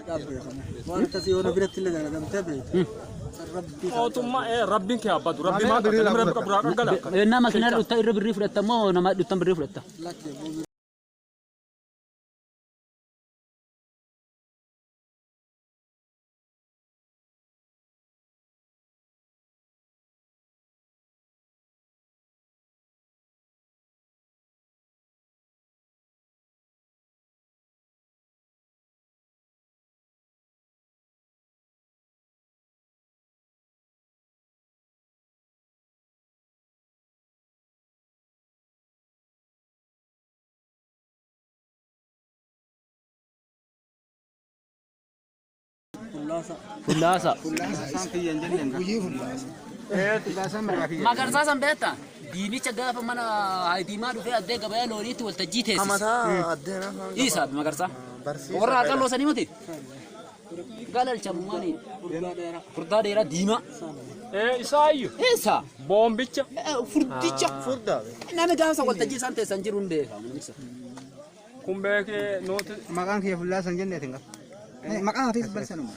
Beekamu. Waan akkasii yoo na biratti illee dalagamtee beektu. San rabbii kan Mootummaa rabbiin kee abbatu rabbi maal qabda namni rabbi qabu irraa gala. Ennaa makiinaa dhufta irra birrii fudhatta moo nama dhuftan birrii fudhatta? Lakkee boobi. Fullaasa. Fullaasa. Magarsaa san beektaa? Diimicha gaafa mana diimaa dhufee addee gabayaa looniitti waltajjii teessisa. Isa magarsaa. Warra haqalloo sanii miti? Galalchamu maali? Furdaa dheeraa. Furdaa dheeraa diimaa. Isaayyuu Eessa? boombicha. Furdicha. Namni gaafa waltajjii isaan teessan jiru hin beekamu. Namicha. Kun beekee nuti Maqaan kiyya fullaasan jenneetin qaba. Maqaan atiis balsanuma.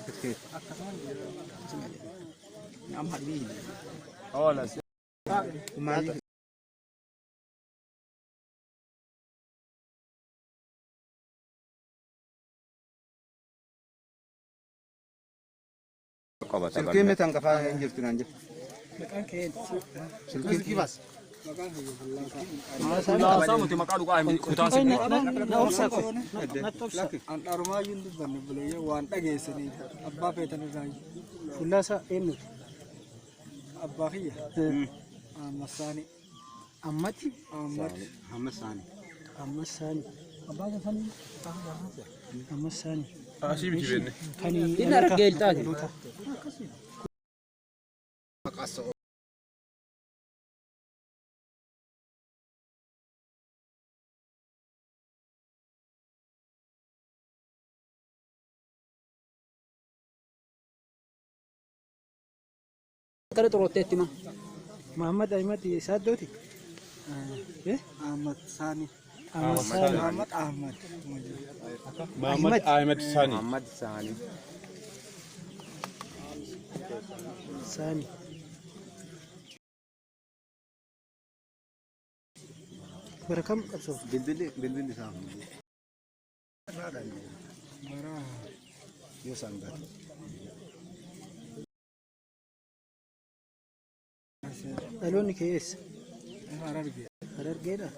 Amma hadbii. Oolas. Silkiin miti hangafaa hin jirtu naan jettu. Silkiin Maqaan kiyya fullaasaa. Fullaasaa nuti maqaa dhugaa hin kutaan si. An dharumaayyuu hin dubbanne buleeyyee waan dhageessanii abbaa feetan irraa. Fullaasa eenyuti? Abbaa kiyya. Ahmad Saanii. Ammati? Ahmad. Hamma isaanii. Ammas saani. Ammas saani. Asii miti beekne. Kan Inni argee iltaati. Akkana xurotteetti ma? Muhammad Ahmad Saaddooti? Eh? Ahmad Saanii. Ahmad Saani. Ahmad Ahmad. Muhammad Ahmed Sani. Muhammad Saani. Saani. Bara kam qabsoof? Bilbilli bilbilli isaa. Bara Yoo isaan gate. Dhaloonni kee eessa? Harargee. Harargeedha?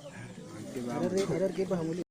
Harargee baha mul'isa.